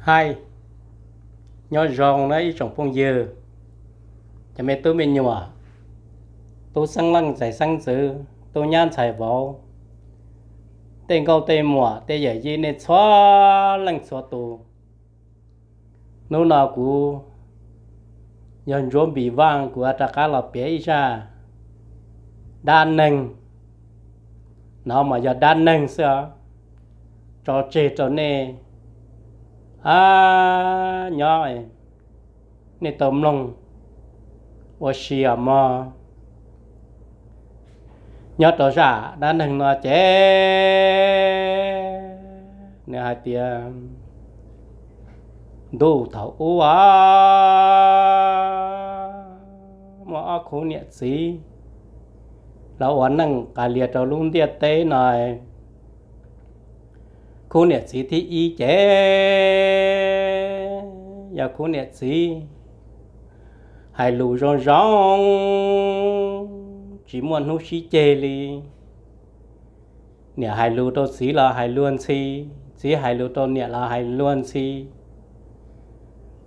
Hais, nyob zoo na ib tsoom phooj ywg, cov me tub me nyuam, tub xeeb leej ntxhais xeeb ntxwv, tub nyab ntxhais vauv, tej nkauj tej muam, tej yawm yij nej txhua leej txhua tus. Hnub no kuv yog Ntsuab Npis Vaj, kuv rov qab los piav ib zaj dab neeg. No mas yog dab neeg xwb os, tso tseg rau nej nyob, nej tau mloog ua si os mog. Nyob rau zaj dab neeg no ces nws hais tias ntuj thaum ub muaj ob khub niam txiv los ua neej qas lias rau lub ntiaj teb no. Khub niam txiv thib ib ces yog khub niam txiv hais lus zoo zoo, tsis muaj hnub sib ceg li. Niam hais lus rau txiv los hais luag ntxhi, txiv hais lus rau niam los hais luag ntxhi,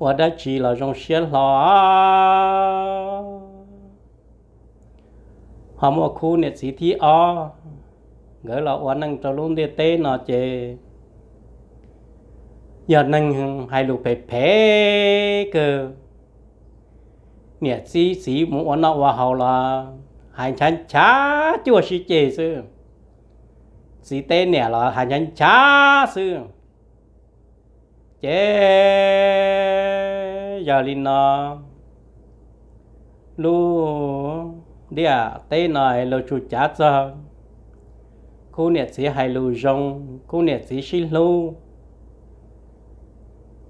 ua dab tsi los zoo siab hlo. Ho muaj khub niam txiv thib ob, nkawd los ua neej rau lub ntiaj teb no ces yog neeg hais lus phem phem kawg. Niam txib txiv mus ua noj ua haus los hais nchav nchav cuag sib ceg xwb, txiv teb niam los hais nchav nchav xwb. Ces yog li no, lub ntiaj teb no luag tsuas cav txog khub niam txiv hais lus zoo, khub niam txiv sib hlub,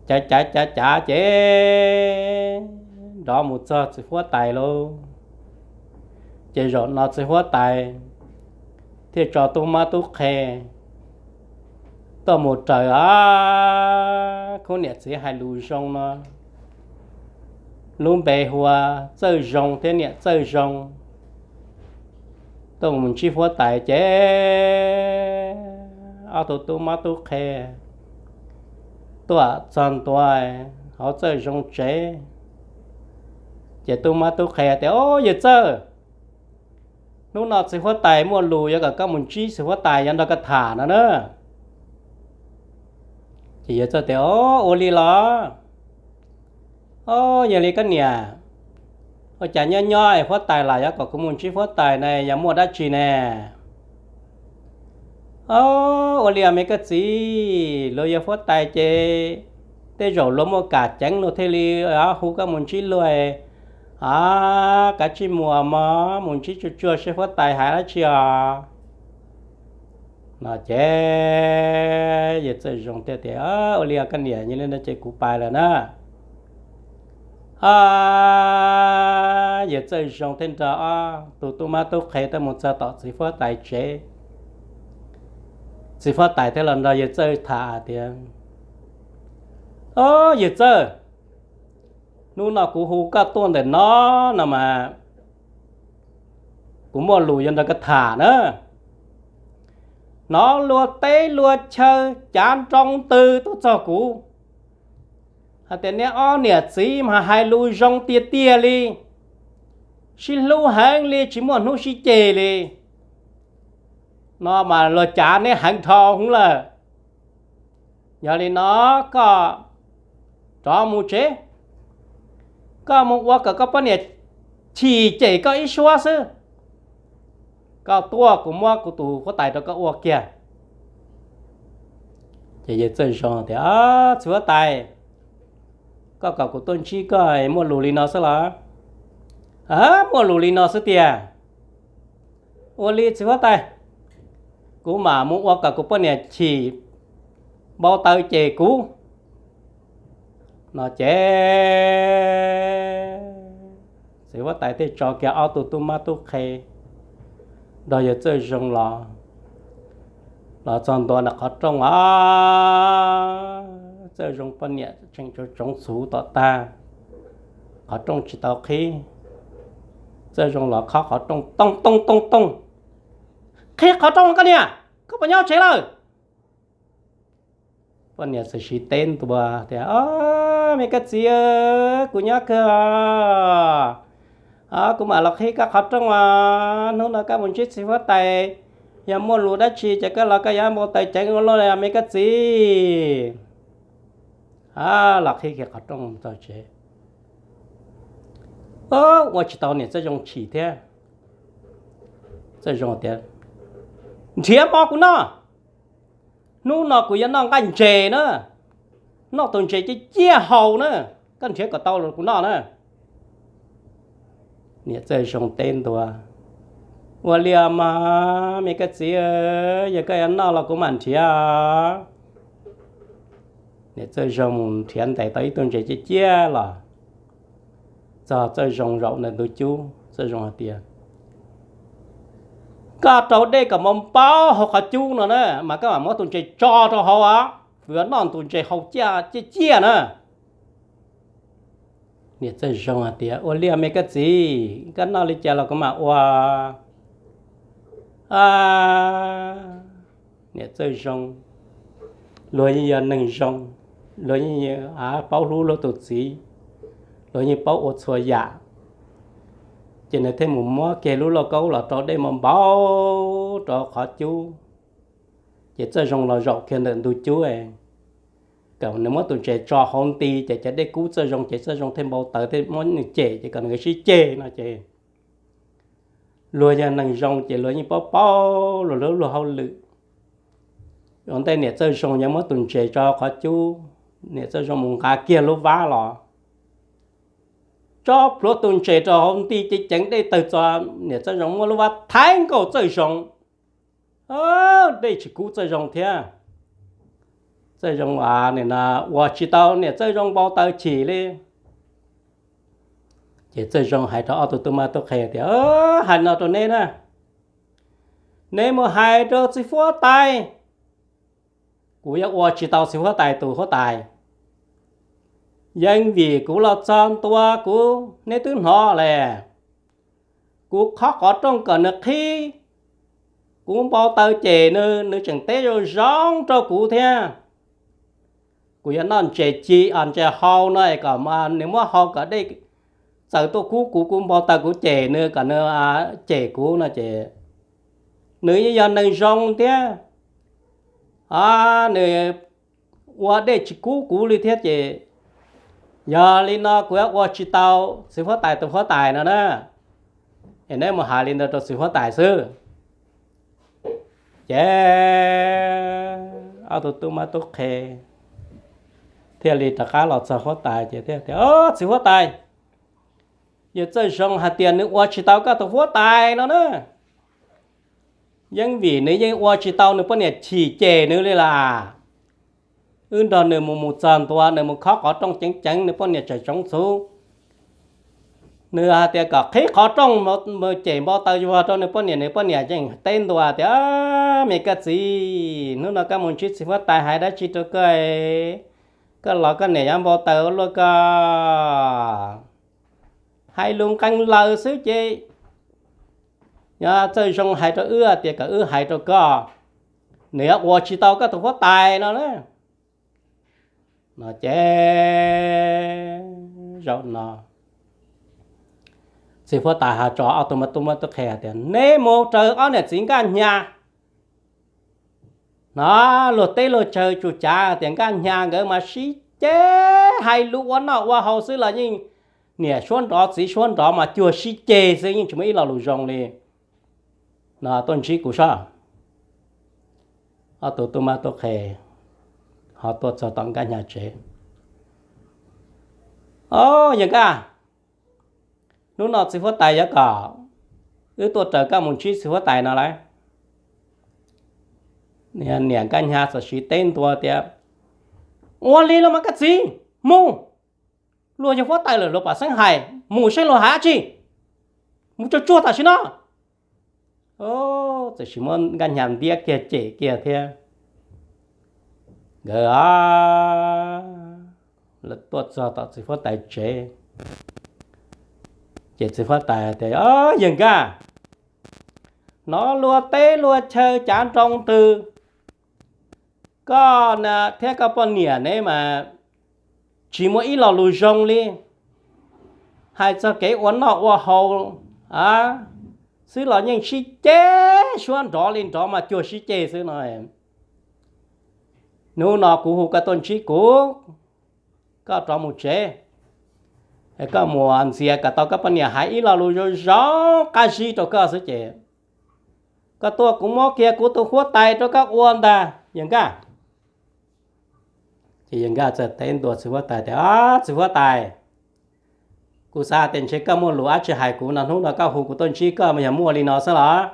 cav cav cav cav ces nrov mus txog txiv huab tais lauj. Ces zaum no txiv huab tais thiaj tso tub mab tub qhe tuaj mus raws khub niam txiv hais lus zoo no, lub npe hu ua Txawj Zoo thiab niam Txawj Zoo, tuaj mus ntsib huab tais ces ob tug tub mab tub qhe tuaj txog ntua hauv Txawj Zoo tsev. Ces tub mab tub qhe tias, Au, yawg Txawj, hnub no txiv huab tais muaj lus yuav kom koj mus ntsib txiv huab tais yuav nrog koj tham no na. Ces yawg Txawj tias, Au, ua li los? Au, yog li koj niam, ua cas nyob nyob huab tais los yuav kom kuv mus ntsib huab tais ne, yog muaj dab tsi ne? Au, ua li os me koj txiv, luag yog huab tais ces tej zaum luag muaj kam ceev luag thiaj li hu koj mus ntsib luag. A, kav tsij mus mog, mus ntsib tsuag tsuag seb huab tais hais dab tsi os. No ces yawg Txawj Zoo thiaj tias, Ua li koj niam, yog li no ces kuv pais lawm na. A, yawg Txawj Zoo thiaj nrog ob tug tub mab tub qhe tuaj mus txog tom txiv huab tais tsev. Txiv huab tais thiaj los nrog yawg Txawj tham tias, Au, yawg Txawj, hnub no kuv hu koj tuaj ntawm no, no mas kuv muaj lus yuav nrog koj tham na. Hnov luag teb luag chaw cav nroo ntws tuaj txog kuv hais tias neb ob niam txiv mas hais lus zoo tiag tiag li, sib hlub heev li, tsis muaj hnub sib ceg li. No mas luag cav neb heev dhau hwv lawm. Yog li no koj rov mus tsev, koj mus ua kom koj poj niam chim cem koj ib suab xwb. Koj tuaj kuv muab kuv tus huab tais rau koj ua kiag. Ces yawg Txawj Zoo tias, Txiv huab tais, koj kom kuv tuaj ntsib koj muaj lus li no xwb los? Muaj lus li no xwb tiag. Ua li txiv huab tais, kuv mam mus ua kom kuv poj niam chim npau taws cem kuv. No ces txiv huab tais thiaj tso kiag ob tug tub mab tub qhe nrog yawg Txawj Zoo los, los txog ntua ntawm qhov rooj os, Txawj Zoo poj niam tseem tsoov txhuv tom tag, qhov rooj tsis tau qhib. Txawj Zoo los khob qhov rooj tooj tooj tooj tooj, Qhib qhov rooj koj niam, koj puas nyob tsev lawm? Poj niam txawm siv teb ntua tias, O, me koj txiv, kuv nyob kawg, kuv mam los qhib koj qhov rooj a. Hnub no koj mus ntsib txiv huab tais, yog muaj lus dab tsi ces koj los koj yuav npau taws ceev ua luaj li me koj txiv. Los qhib kiag qhov rooj txog tsev. Ua tsis tau, niam Txawj Zoo chim thiab. Txawj Zoo tias, Nrhiav mov kuv noj, hnub no kuv yuav noj nqaij ntses na, noj tus ntses ciaj ciaj hau na, koj nrhiav kom tau los kuv noj na. Niam Txawj Zoo teb ntua, Ua li mas me koj txiv, yog koj yuav noj los kuv mam nrhiav. Niam Txawj Zoo mus nrhiav ntes tau ib tug ntses ciaj ciaj los txog Txawj Zoo zaum ntawm ntug cub. Txawj Zoo hais tias, Koj rau dej kom npau npau hauv qhov cub no na, mas koj mam muab tus ntses tso rau hauv os, kuv yuav noj tus ntses hau ciaj ciaj na. Niam Txawj Zoo hais tias, Ua li me koj txiv, koj noj li cas los kuv mam ua. Niam Txawj Zoo, luag yeej yog neeg zoo, luag yeej paub hlub luag tus txiv, luag yeej paub ua txhua yam. Ces nws thiaj mus muab kiag lub lauj kaub los rau dej npau npau rau qhov cub. Ces Txawj Zoo los zaum kiag ntawm ntug cub, kom nws muab tus ntses tso hauv nti ces cov dej kub Txawj Zoo ces Txawj Zoo thiaj npau taws thiaj muab nws cem ces kom nws sib ceg no ces luag yog neeg zoo ces luag yeej paub paub luag hlub luag hauj lwm. Ua ntej niam Txawj Zoo yuav muab tus ntses tso qhov cub, niam Txawj Zoo mus nqa kiag lub vab los tso plhuav tus ntses rau hauv nti ces ceev dej tawg txog, niam Txawj Zoo muab lub vab thaiv nkaus Txawj Zoo, dej tsis kub Txawj Zoo thiab. Txawj Zoo ua tsis tau, niam Txawj Zoo npau taws chim li. Ces Txawj Zoo hais rau ob tug tub mab tub qhe tias, Hais no rau neb na, neb mus hais rau txiv huab tais, kuv yuav ua tsis tau txiv huab tais tus huab tais. Yeej vim kuv los txog ntua kuv, neb twb hnov lawm, kuv khob qhov rooj kom nws qhib, kuv npau taws cem nws, nws tseem teb zoo zoo rau kuv thiab. Kuv yuav noj ntses ci, ntses hau no es kom nws muab hau kom dej txaws tuaj kub kuv, kuv npau taws kuv cem nws kom nws cem kuv no ces nws yeej yog neeg zoo thiab, nws ua dej tsis kub kuv li thiab ces yog li no kuv yuav ua tsis tau txiv huab tais tus huab tais no na. Es neb mus hais li ntawd rau txiv huab tais xwb. Ces ob tug tub mab tub qhe thiaj li rov qab los txog huab tais ces thiaj tias, Txiv huab tais, yawg Txawj Zoo hais tias nws ua tsis tau koj tus huab tais no na. Yeej vim nws yeej ua tsis tau, nws poj niam chim cem nws li las. Wb nrog nws mus mus txog ntua, nws mus khob qhov rooj ceev ceev, nws poj niam tseem tsoov txhuv. Nws hais tias kom qhib qhov rooj, cem npau taws yuag rau nws poj niam, nws poj niam yeej teb ntua tias, Me koj txiv, hnub no koj mus ntsib txiv huab tais hais dab tsi rau koj, koj los koj niam yuav npau taws ua luaj koj. Hais lus nqee laws xwb ces, yog Txawj Zoo hais rau wb tias kom wb hais rau koj, nws yuav ua tsis tau koj tus huab tais no na. No ces zaum no txiv huab tais hais rau ob tug mab tub mab tub qhe hais tias, Neb mus raws ob niam txiv Nkaj Hnyav no, luag teb luag chaw tsuas cav tias Nkaj Hnyav nkawd mas sib ceg, hais lus ua noj ua haus xwb los yeej niam suab nrov txiv suab nrov mas cuag sib ceg xwb, yeej tsis muaj ib lo lus zoo li. No tuaj ntsib kuv saib. Ob tug tub mab tub qhe ho tuaj txog tom Nkaj Hnyav tsev. Au, yawg Nkaj, hnub no txiv huab tais yuav kom wb tuaj raws koj mus ntsib txiv huab tais no lauj. Niam Nkaj Hnyav txawm siv teb ntua tias, Ua li los mas koj txiv, mus! Luag yog huab tais lawm luag pam xeeb hais, mus saib luag hais dab tsi, mus tsuag tsuag tam sim no. Txawm sis muab Nkaj Hnyav ntiab kiag cem kiag thiab. Nkawd tuaj txog tom txiv huab tais tsev, ces txiv huab tais tias, Yawg Nkaj, hnov luag teb luag chaw cav nroo twg, Koj thiab koj poj niam neb mas tsis muaj ib lo lus zoo li, hais txog kev ua noj ua haus xwb los yeej sib ceg, suab nrov li nrov mas cuag sib ceg xwb no. Hnub no kuv hu koj tuaj ntsib kuv, koj rov mus tsev, koj mus ntxias kom tau koj poj niam hais ib lo lus zoo zoo qab zib rau koj xwb ces koj tuaj kuv muab kiag kuv tus huab tais rau koj ua ntag yawg Nkaj. Ces yawg Nkaj txawm teb ntua txiv huab tais tias, Txiv huab tais, kuv xav tias ntshe koj muaj lus dab tsi hais kuv no, hnub no koj hu kuv tuaj ntsib koj mas yog muaj li no xwb los?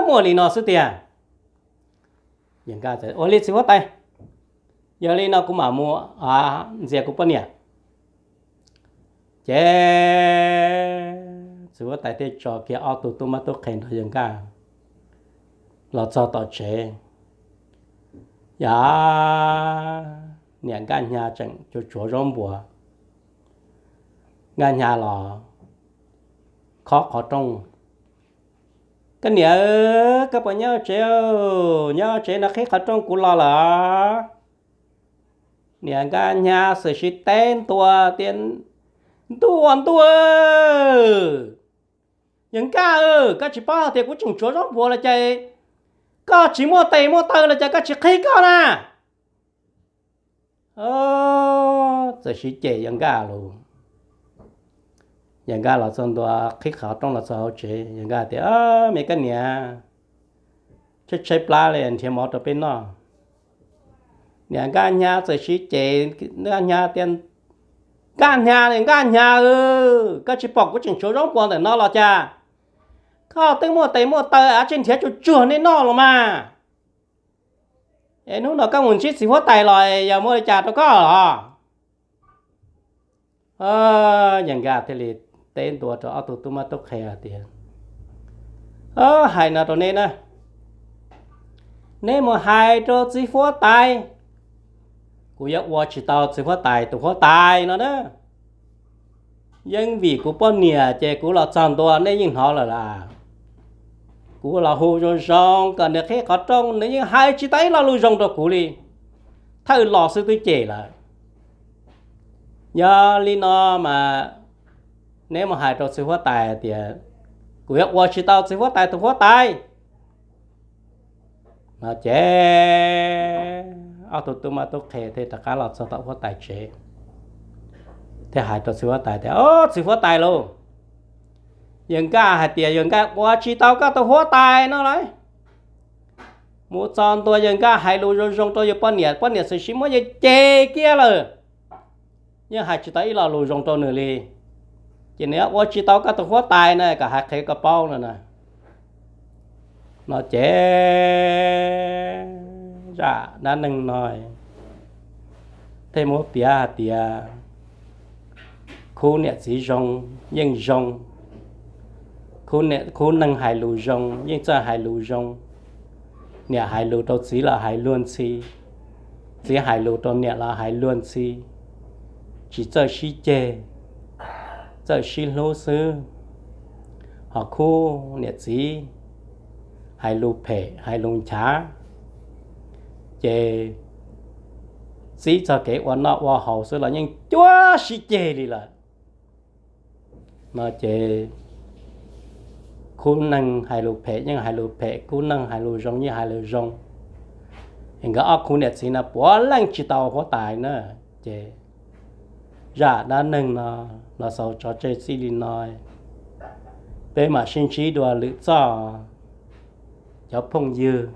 Muaj li no xwb tiag. Ua li txiv huab tais, yog li no kuv mam mus ntxias kuv poj niam. Ces txiv huab tais thiaj tso kiag ob tug tub mab tub qhe nrog yawg Nkaj los txog tom tsev. Yog niam Nkaj Hnyav tseem tsuav zaub npua, Nkaj Hnyav los khob qhov rooj. Koj niam, koj puas nyob tsev? Nyob tsev no, qhib qhov rooj kuv los lawm. Niam Nkaj Hnyav txawm sib teb ntua tias, Ntuj ua ntuj, yawg Nkaj, koj tsis paub hais tias kuv tseem tsuav zaub npua los cas? Koj tsis muaj tes muaj taw los cas koj tsis qhib koj na? Txawm sib cem yawg Nkaj lus. Yawg Nkaj los txog ntua, qhib qhov rooj los txog hauv tsev, yawg Nkaj tias, Me koj niam, tshaib tshaib plab li, nrhiav mov rau peb noj. Niam Nkaj Hnyav txawm sib cem, Nkaj Hnyav tias, Nkaj Hnyav, Nkaj Hnyav, koj tsis pom kuv tseem tsuav zaub npua ntawm no los cas? Koj twb muaj tes muaj taw, av tsis nrhiav tsuag tsuag nej noj los mas. Es hnub no koj mus ntsib txiv huab tais los yog muaj li cas rau koj los? Yawg Nkaj thiaj li teb ntua rau ob tug tub mab tub qhe hais tias, Hais no rau neb na, neb mus hais rau txiv huab tais, kuv yuav ua tsis tau txiv huab tais tus huab tais no na. Yeej vim kuv poj niam ces kuv los txog ntua nej yeej hnov lawm las. Kuv los hu zoo zoo kom nws qhib qhov rooj, nws yeej hais tsis tau ib lo lus zoo rau kuv li, thawj los xwb twb cem lawm. Yog li no mas neb mus hais rau txiv huab tais tias kuv yuav ua tsis tau txiv huab tais tus huab tais. No ces ob tug tub mab tub qhe thiaj rov qab los txog tom huab tais tsev, thiaj hais rau txiv huab tais tias, Au, txiv huab tais lauj, yawg Nkaj hais tias yawg Nkaj ua tsis tau koj tus huab tais no lauj. Mus txog ntua yawg Nkaj hais lus zoo zoo rau yawg poj niam, poj niam txawm sib muab yawg cem kiag lawm, yeej hais tsis tau ib lo lus zoo rau nws li. Ces nws ua tsis tau koj tus huab tais na, kom hais qhia koj paub no na. No ces zaj dab neeg no thiaj muab piav hais tias khub niam txiv zoo yeej zoo, khub neeg hais lus zoo yeej txawj hais lus zoo. Niam hais lus rau txiv los hais luag ntxhi, txiv hais lus rau niam los hais luag ntxhi, tsis txawj sib ceg, txawj sib hlub xwb. Ho khub niam txiv hais lus phem hais lus nchav, ces txib txog kev ua noj ua haus xwb los yeej cuag sib ceg li lawm. No ces khub neeg hais lus phem yeej hais lus phem, khub neeg hais lus zoo yeej hais lus zoo. Es nkawd ob khub niam txiv no puav leej tsis tau huab tais na. Ces zaj dab neeg no los xaus tso tseg txij li no, peb mam sib ntsib dua lwm zaj. Cov phooj ywg,